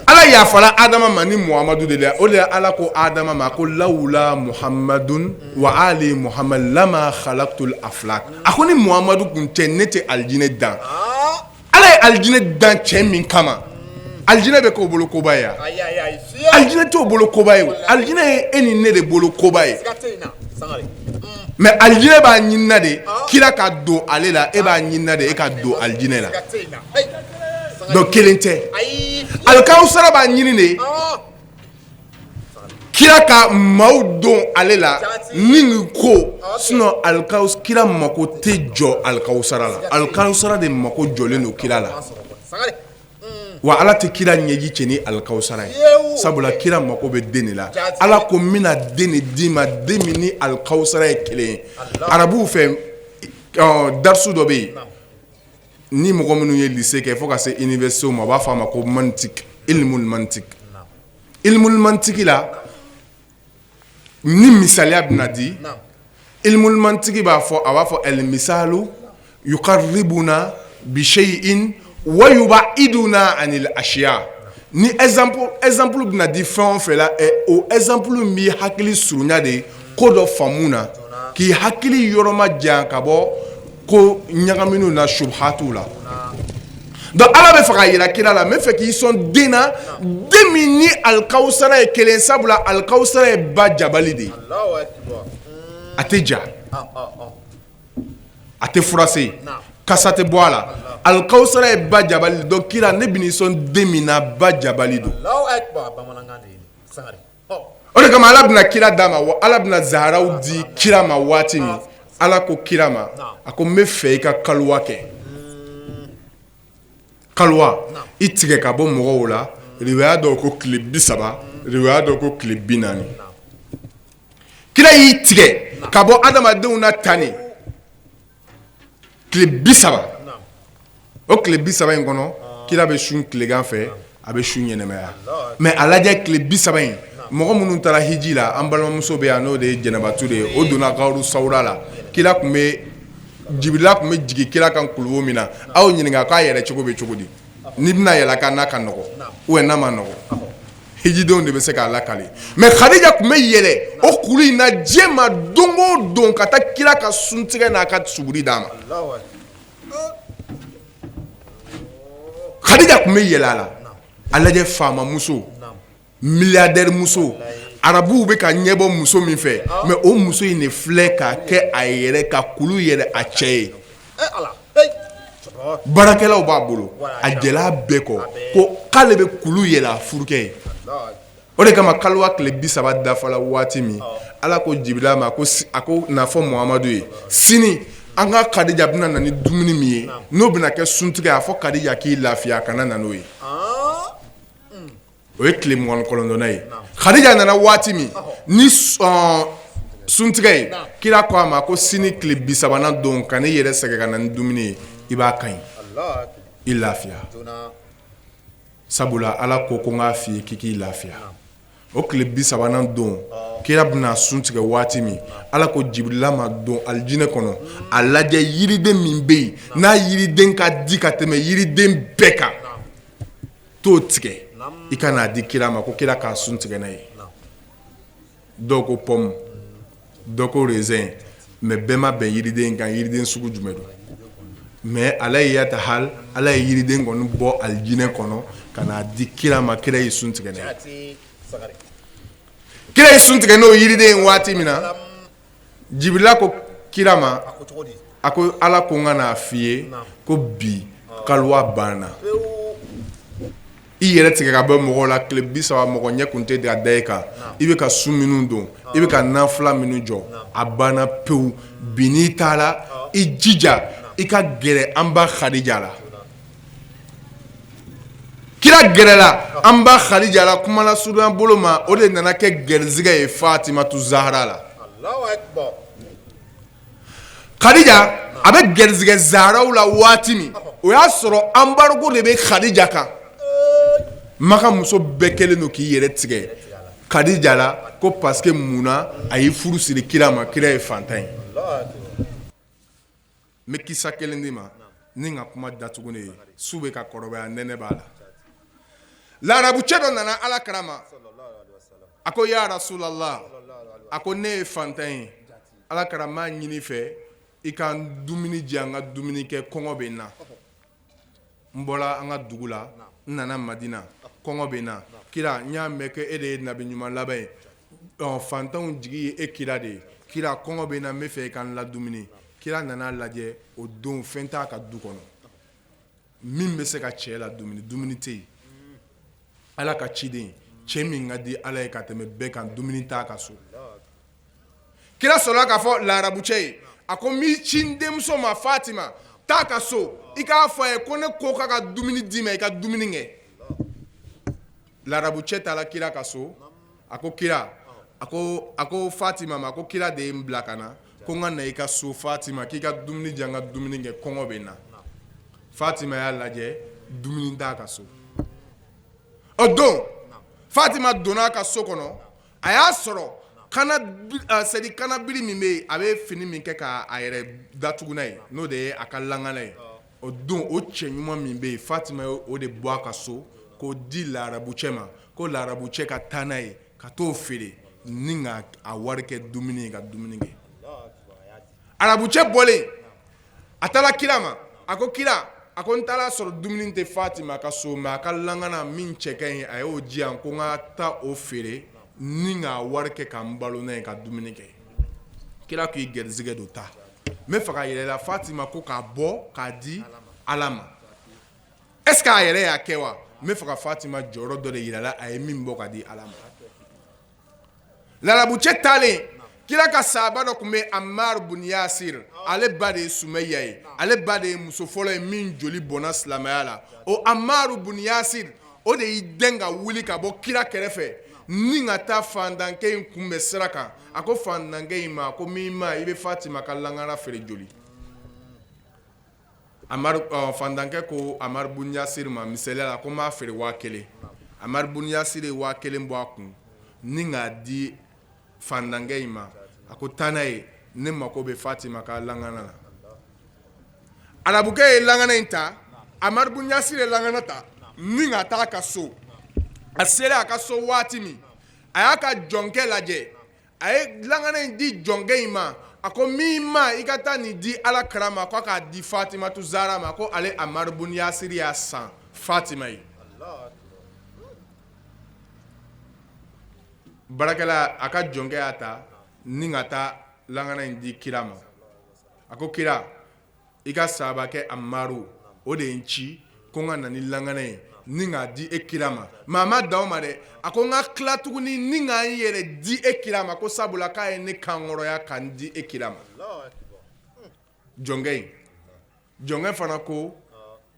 ala yafala adama ma ni muhamadu de la o de ala ko adama ma ko lawula muhamadun wa ali muhamad lama khalaqtul aflak a ko ni muhamadu kun tɛ ne tɛ alijinɛ dan ala ye alijinɛ dan cɛ min kama alijinɛ bɛ k'o bolo koba ye alijinɛ t'o bolo koba ye alijinɛ ye e ni ne de bolo koba ye mais alijinɛ b'a ɲinina de kira ka don ale la e b'a ɲinina de e ka don alijinɛ la donc kelen tɛ alikawusara b'a ɲini de kira ka maaw don ale la ni nin ko sinon alikaw kira mako tɛ jɔ alikawusara la alikawusara de mako jɔlen don kira la wa ala tɛ kira ɲɛji cɛ ni alikawusara ye sabula kira mako bɛ den de la ala ko n bɛna den de d'i ma den min ni alikawusara ye kelen ye arabuw fɛ darisu dɔ bɛ yen ni mɔgɔ minnu ye lycée kɛ fo ka se université ma u b'a fɔ a ma ko mantik ilmul mantik ilmul mantiki la ni misaliya bɛna di ilmul mantiki b'a fɔ a b'a fɔ al misalu yuqarribuna bi shay'in wa yubaiduna anil ashiya ni exemple bɛna di fɛn o fɛn la o exemple b'i hakili surunya de ko dɔ faamu na k'i hakili yɔrɔ majan ka bɔ ko ɲagaminiw na subhatu la donc ala bɛ fɛ k'a yira kira la n bɛ fɛ k'i sɔn den na den min ni alikawusara ye kelen sabula alikawusara ye ba jabali de ye a tɛ ja a tɛ furase kasa tɛ bɔ a la alikawusara ye ba jabali donc kira ne bɛn'i sɔn den min na ba jabali don o de kama ala bɛna kira d'a ma wa ala bɛna zaharaw di kira ma waati min ala ko kira ma a ko n bɛ fɛ i ka kaluwa kɛ kaluwa i tigɛ ka bɔ mɔgɔw la riwaya dɔw ko tile 30 riwaya dɔw ko tile 40 kira y'i tigɛ ka bɔ adamadenw na tan ni tile 30 o tile 30 in kɔnɔ kira bɛ sun tilegan fɛ a bɛ su ɲɛnamaya mais a lajɛ tile 30 in mɔgɔ minnu taara hiji la an balimamuso bɛ yan n'o de ye Jɛnɛba Ture ye o donna garu sawura la kira tun bɛ Jibirila tun bɛ jigin kira kan kuluwo min na aw ɲininka k'a yɛlɛ cogo bɛ cogo di n'i bɛna yɛlɛ kan n'a ka nɔgɔ ou bien n'a ma nɔgɔ hijidenw de bɛ se k'a lakale mais Khadija tun bɛ yɛlɛ o kulu in na diɲɛ ma don o don ka taa kira ka suntigɛ n'a ka suguri d'a ma Khadija tun bɛ yɛlɛ a la a lajɛ faamamuso milliardaire muso arabuw bɛ ka ɲɛbɔ muso min fɛ mais o muso in de filɛ ka kɛ a yɛrɛ ka kulu yɛlɛ a cɛ ye. Baarakɛlaw b'a bolo, a jɛla bɛɛ kɔ ko k'ale bɛ kulu yɛlɛ a furukɛ ye. O de kama kaliwa tile 30 dafala waati min, Ala ko Jibirila ma ko a ko n'a fɔ Muhamadu ye sini an ka Kadija bɛna na ni dumuni min ye, n'o bɛna kɛ suntigɛ a fɔ Kadija k'i lafiya a kana na n'o ye. O ye tile 29nan ye. Kadija nana waati min ni suntigɛ ye, kira ko a ma ko sini tile 30nan don kan'i yɛrɛ sɛgɛn ka na ni dumuni ye, i b'a ka ɲi i lafiya. Sabula Ala ko ko n k'a f'i ye k'i k'i lafiya. O tile 30nan don, kira bɛna sun tigɛ waati min, Ala ko Jibirila ma don alijinɛ kɔnɔ, a lajɛ yiriden min bɛ yen n'a yiriden ka di ka tɛmɛ yiriden bɛɛ kan, t'o tigɛ i ka n'a di kira ma ko kira k'a sun tigɛ n'a ye. Dɔw ko pomme, dɔw ko raisin, mais bɛɛ ma bɛn yiriden kan, yiriden sugu jumɛn don. Mais ala yata hali Ala ye yiriden kɔni bɔ alijinɛ kɔnɔ ka n'a di kira ma, kira ye sun tigɛ n'a ye. Kira ye sun tigɛ n'o yiriden ye waati min na, Jibirila ko kira ma, a ko Ala ko n ka n'a f'i ye ko bi kaliwa banna. I yɛrɛ tigɛ ka bɔ mɔgɔw la tile 30 mɔgɔ ɲɛ kun tɛ da e kan, i bɛ ka sun minnu don, i bɛ ka nafila minnu jɔ, a banna pewu. Bi n'i taara i jija i ka gɛrɛ an ba Kadija la. Kira gɛrɛla an ba Kadija la kuma lasurunya bolo ma, o de nana kɛ gɛrɛsɛgɛ ye Fatimatu Zahara la. Kadija a bɛ gɛrɛsɛgɛ Zaharaw la waati min, o y'a sɔrɔ embargo de bɛ Kadija kan. Maka muso bɛɛ kɛlen don k'i yɛrɛ tigɛ Kadija la ko parce que mun na a y'i furu siri kira ma, kira ye fantan ye. N bɛ kisa kelen d'i ma ni n ka kuma datugu ye, su bɛ ka kɔrɔbaya, nɛnɛ b'a la. Larabucɛ dɔ nana Ala kira ma, a ko ya Rasulallah, a ko ne ye fantan ye, Ala kira n b'a ɲini i fɛ i ka dumuni di yan n ka dumuni kɛ, kɔngɔ bɛ n na. N bɔra an ka dugu la, n nana Madina, kɔngɔ bɛ n na. Kira, n y'a mɛn ko e de ye nabi ɲuman laban ye, fantanw jigi ye e kira de ye. Kira, kɔngɔ bɛ n na, n bɛ fɛ i ka n ladumuni. Kira nana lajɛ, o don fɛn t'a ka du kɔnɔ min bɛ se ka cɛ ladumuni, dumuni tɛ yen. Ala ka ciden, cɛ min ka di Ala ye ka tɛmɛ bɛɛ kan, dumuni t'a ka so. Kira sɔrɔla k'a fɔ larabucɛ ye, a ko n b'i ci n denmuso ma Fatima, taa a ka so, i k'a fɔ a ye ko ne ko k'a ka dumuni d'i ma, i ka dumuni kɛ. Larabucɛ taara kira ka so, a ko kira, a ko Fatima ma ko kira de ye n bila ka na, ko n ka na i ka so Fatima, k'i ka dumuni di yan n ka dumuni kɛ, kɔngɔ bɛ n na. Fatima y'a lajɛ, dumuni t'a ka so. O don Fatima donna a ka so kɔnɔ, a y'a sɔrɔ c'est-à-dire kannabiri min bɛ yen, a bɛ fini min kɛ k'a yɛrɛ datugu n'a ye, n'o de ye a ka langana ye. O don o cɛ ɲuman min bɛ yen, Fatima ye o de bɔ a ka so k'o di larabucɛ ma, ko larabucɛ ka taa n'a ye ka t'o feere ni ka a wari kɛ dumuni ye ka dumuni kɛ. Arabucɛ bɔlen a taara kira ma, a ko kira, a ko n taara sɔrɔ dumuni tɛ Fatima ka so, mais a ka langana min cɛ ka ɲi, a y'o di yan ko n ka taa o feere ni k'a wari kɛ ka n balo n'a ye ka dumuni kɛ. Kira k'i gɛrisigɛ don, taa n bɛ fɛ k'a yira i la. Fatima ko k'a bɔ k'a di Ala ma, est ce que a yɛrɛ y'a kɛ wa? N bɛ fɛ ka Fatima jɔyɔrɔ dɔ de yira la, a ye min bɔ ka di Ala ma. Larabucɛ taalen, kira ka sahaba dɔ tun bɛ Amar bun Yasir, ale ba de ye Sumeya ye, ale ba de ye muso fɔlɔ ye min joli bɔnna silamɛya la. O Amar bun Yasir, o de y'i dɛn ka wuli ka bɔ kira kɛrɛfɛ ni ka taa fantankɛ in kunbɛn sira kan. A ko fantankɛ in ma ko min ma, i bɛ Fatima ka langana feere joli? Fantankɛ ko Amar bun Yasir ma misaliya la ko n b'a feere 1000. Amar bun Yasir ye 1000 bɔ a kun ni k'a di fantankɛ in ma. A ko taa n'a ye, ne mako bɛ Fatima ka langana la. Arabukɛ ye langana in ta, Amar bun Yasir ye langana ta ni ka taa a ka so. A sera a ka so waati min, a y'a ka jɔnkɛ lajɛ, a ye langana in di jɔnkɛ in ma. A ko min ma, i ka taa nin di Ala kira ma, k'a k'a di Fatimatu Zara ma, ko ale Amar bun Yasir y'a san Fatima ye. Baarakɛla, a ka jɔnkɛ y'a ta ni ka taa langana in di kira ma. A ko kira, i ka sahabakɛ Amaru O de ye n ci ko n ka na ni langana ye ni k'a di e kira ma. Mais a ma dan o ma dɛ, a ko n ka tila tuguni ni ka n yɛrɛ di e kira ma, ko sabula k'a ye ne kankɔrɔya ka n di e kira ma. Jɔnkɛ in, jɔnkɛ fana ko,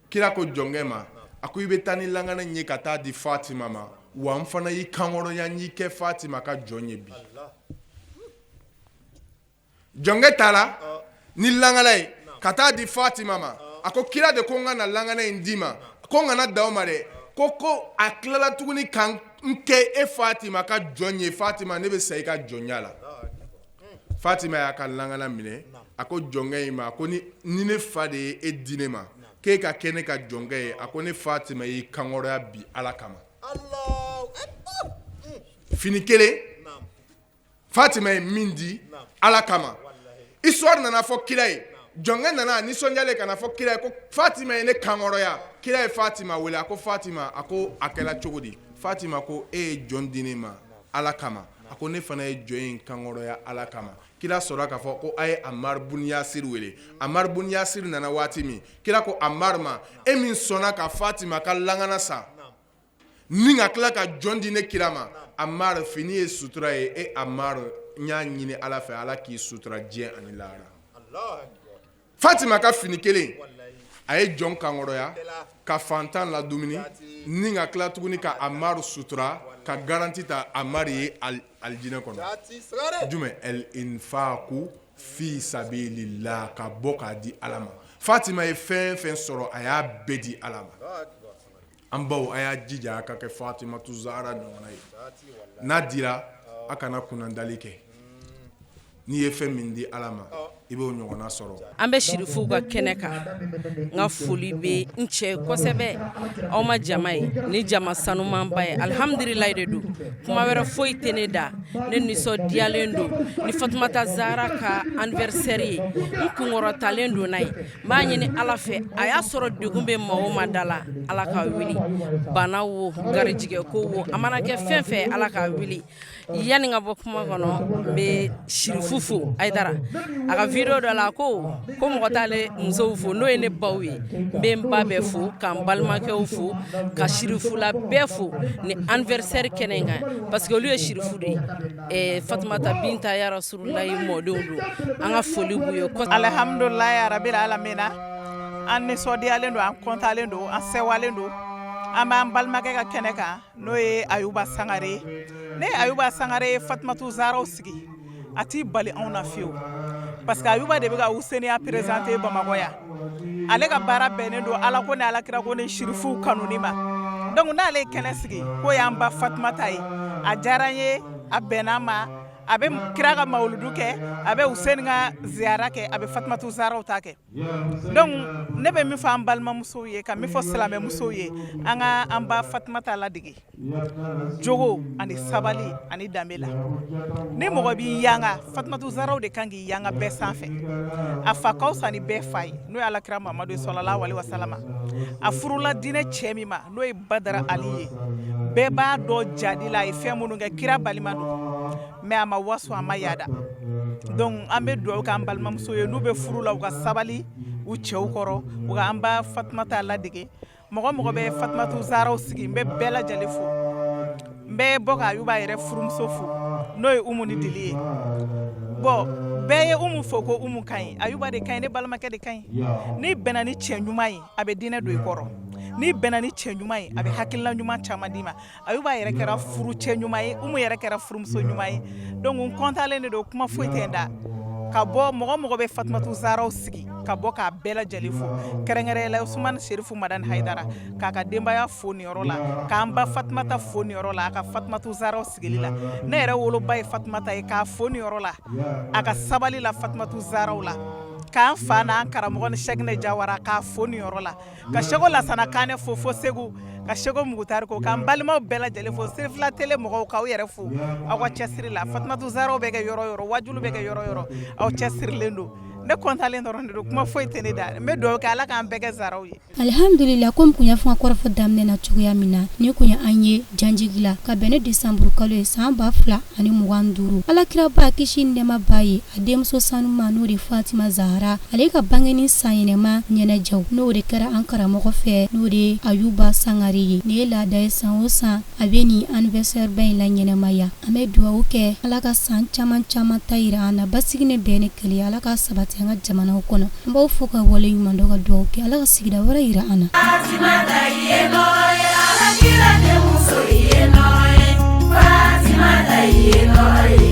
kira ko jɔnkɛ ma, a ko i bɛ taa ni langana in ye ka taa di Fatima ma, wa n fana y'i kankɔrɔya, n y'i kɛ Fatima ka jɔn ye bi. Jɔnkɛ taara ni langana ye ka taa di Fatima ma. A ko kira de ko n ka na langana in d'i ma, ko n kana dan o ma dɛ, ko a tilala tuguni ka n kɛ e Fatima ka jɔn ye. Fatima, ne bɛ sa i ka jɔnya la. Fatima y'a ka langana minɛ, a ko jɔnkɛ in ma, ko ni ne fa de ye e di ne ma k'e ka kɛ ne ka jɔnkɛ ye, a ko ne Fatima y'i kankɔrɔya bi Ala kama. Fini kelen Fatima ye min di Ala kama. Histoire nana fɔ kira ye. Jɔnkɛ nana nisɔndiyalen ka na fɔ kira ye ko Fatima ye ne kankɔrɔya. Kira ye Fatima wele, a ko Fatima, a ko a kɛra cogo di? Fatima ko e ye jɔn di ne ma Ala kama, a ko ne fana ye jɔn in kankɔrɔya Ala kama. Kira sɔrɔ k'a fɔ ko a ye Amar bun Yasir wele. Amar bun Yasir nana waati min, kira ko Amar ma, e min sɔnna ka Fatima ka langana san ni ka tila ka jɔn di ne kira ma, Amar, fini ye sutura ye, e Amar, n y'a ɲini Ala fɛ, Ala k'i sutura diɲɛ ani lahara. Fatima ka fini kelen, a ye jɔn kankɔrɔya ka fantan ladumuni ni ka tila tuguni ka Amar sutura ka garantie ta Amar ye alijinɛ kɔnɔ. Jumɛn? El infaku fi sabilillah, ka bɔ k'a di Ala ma. Fatima ye fɛn fɛn sɔrɔ, a y'a bɛɛ di Ala ma. An baw, a y'a jija a ka kɛ Fatimatu Zahara ɲɔgɔnna ye. N'a dira, a kana kunnadali kɛ. N'i ye fɛn min di Ala ma, i b'o ɲɔgɔnna sɔrɔ. An bɛ sirifuw ka kɛnɛ kan. N ka foli bɛ n cɛ kosɛbɛ. Aw ma jama ye ni jama sanumanba ye, alihamdulilayi de don. Kuma wɛrɛ foyi tɛ ne da. Ne nisɔndiyalen don ni Fatumata Zahara ka anniversaire ye. N kunkɔrɔtalen don n'a ye. N b'a ɲini Ala fɛ, a y'a sɔrɔ degun bɛ maa o maa da la, Ala ka wuli. Bana wo, garijɛgɛ ko wo, a mana kɛ fɛn fɛn, Ala ka wuli. Yanni ka bɔ kuma kɔnɔ, n bɛ sirifu fo Ayidara. A ka vidéo dɔ la, ko ko mɔgɔ t'ale musow fo, n'o ye ne baw ye. N bɛ n ba bɛɛ fo, ka n balimakɛw fo, ka sirifula bɛɛ fo ni anniversaire kɛnɛ in kan, parce que olu ye sirifu de ye. Fatumata Binta ya Rasulullahi mɔdenw don. An ka foli b'u ye. Alhamdulilayi rabil alamina. An nisɔndiyalen don, an kɔntalen don, an sewalen don. An b'an balimakɛ ka kɛnɛ kan, n'o ye Ayuba Sangare ye. Ne Ayuba Sangare ye Fatumatu Zaharaw sigi, a t'i bali anw na fiyewu, parce que Ayuba de bɛ ka Useniya présenter Bamakɔ yan. Ale ka baara bɛnnen don Ala ko ni Alakira ko ni sirifuw kanuni ma. Donc n'ale ye kɛnɛ sigi k'o y'an ba Fatumata ye, a diyara n ye, a bɛnna ma. A bɛ kira ka mawuludu kɛ, a bɛ Useni ka ziyara kɛ, a bɛ Fatumatu Zaharaw ta kɛ. Donc ne bɛ min fɔ an balimamusow ye, ka min fɔ silamɛmusow ye, an ka an ba Fatumata ladege jogo ani sabali ani danbe la. Ni mɔgɔ b'i yanga, Fatumatu Zaharaw de kan k'i yanga bɛɛ sanfɛ. A fa ka fisa ni bɛɛ fa ye, n'o ye Alakira Mamadu ye salalahu alayihi wasalama. A furula diinɛ cɛ min ma, n'o ye Badara Ali ye, bɛɛ b'a dɔn jadi la a ye fɛn minnu kɛ. Kira balima don, mais a ma waso, a ma yaada. Donc an bɛ dugawu k'an balimamuso ye, n'u bɛ furu la, u ka sabali u cɛw kɔrɔ, u ka an ba Fatumata ladege. Mɔgɔ mɔgɔ bɛ Fatumatu Zaharaw sigi, n bɛ bɛɛ lajɛlen fo. N bɛ bɔ ka Ayuba yɛrɛ furumuso fo, n'o ye Umu ni Dili ye. Bon, bɛɛ ye Umu fo ko Umu ka ɲi, Ayuba de ka ɲi, ne balimakɛ de ka ɲi. N'i bɛnna ni cɛ ɲuman ye, a bɛ diinɛ don i kɔrɔ. N'i bɛnna ni cɛ ɲuman ye, a bɛ hakilina ɲuman caman d'i ma. Ayuba yɛrɛ kɛra furu cɛ ɲuman ye, Umu yɛrɛ kɛra furumuso ɲuman ye. Donc n kɔntalen de don, kuma foyi tɛ n da. Ka bɔ mɔgɔ mɔgɔ bɛ Fatumatu Zaharaw sigi, ka bɔ k'a bɛɛ lajɛlen fo, kɛrɛnkɛrɛnnenya la Usumani Serifu Madani Hayidara, k'a ka denbaya fo niyɔrɔ la, k'an ba Fatumata fo niyɔrɔ la a ka Fatumatu Zaharaw sigili la. Ne yɛrɛ woloba ye Fatumata ye, k'a fo niyɔrɔ la a ka sabali la Fatumatu Zaharaw la, k'an fa n'an karamɔgɔ ni Sɛkinɛ Jawara, k'a fo niyɔrɔ la, ka Seko Lasana Kanɛ fo fo Segu, ka Seko Mugutari ko, k'an balimaw bɛɛ lajɛlen fo, Sirifila tele mɔgɔw, k'aw yɛrɛ fo aw ka cɛsiri la. Fatumatu Zaharaw bɛ kɛ yɔrɔ yɔrɔ, wajulu bɛ kɛ yɔrɔ yɔrɔ, aw cɛsirilen don. Ne kɔntalen dɔrɔn de don, kuma foyi tɛ ne da. N bɛ dugawu kɛ, Ala k'an bɛɛ kɛ zaraw ye. Alihamdulila, komi kun y'a fɔ an kɔrɔfɔ daminɛ na cogoya min na, ni kun ye an ye Janjigi la ka bɛn ni décembre kalo ye san 2025, Alakiraba, kisi ni nɛɛma b'a ye, a denmuso sanuma, n'o de Fatima Zahara, ale ka bangeni san yɛlɛma ɲɛnajɛw, n'o de kɛra an karamɔgɔ fɛ, n'o de ye Ayuba Sangare ye. Nin ye laada ye, san o san a bɛ nin anniversaire ba in la ɲɛnamaya. An bɛ dugawu kɛ, Ala ka san caman caman ta yira an na, basigi ni bɛn ni kelenya, Ala ka sabati an ka jamanaw kɔnɔ. An b'aw fo ka wale ɲuman dɔn, ka dugawu kɛ, Ala ka sigida wɛrɛ yira an na. Ye.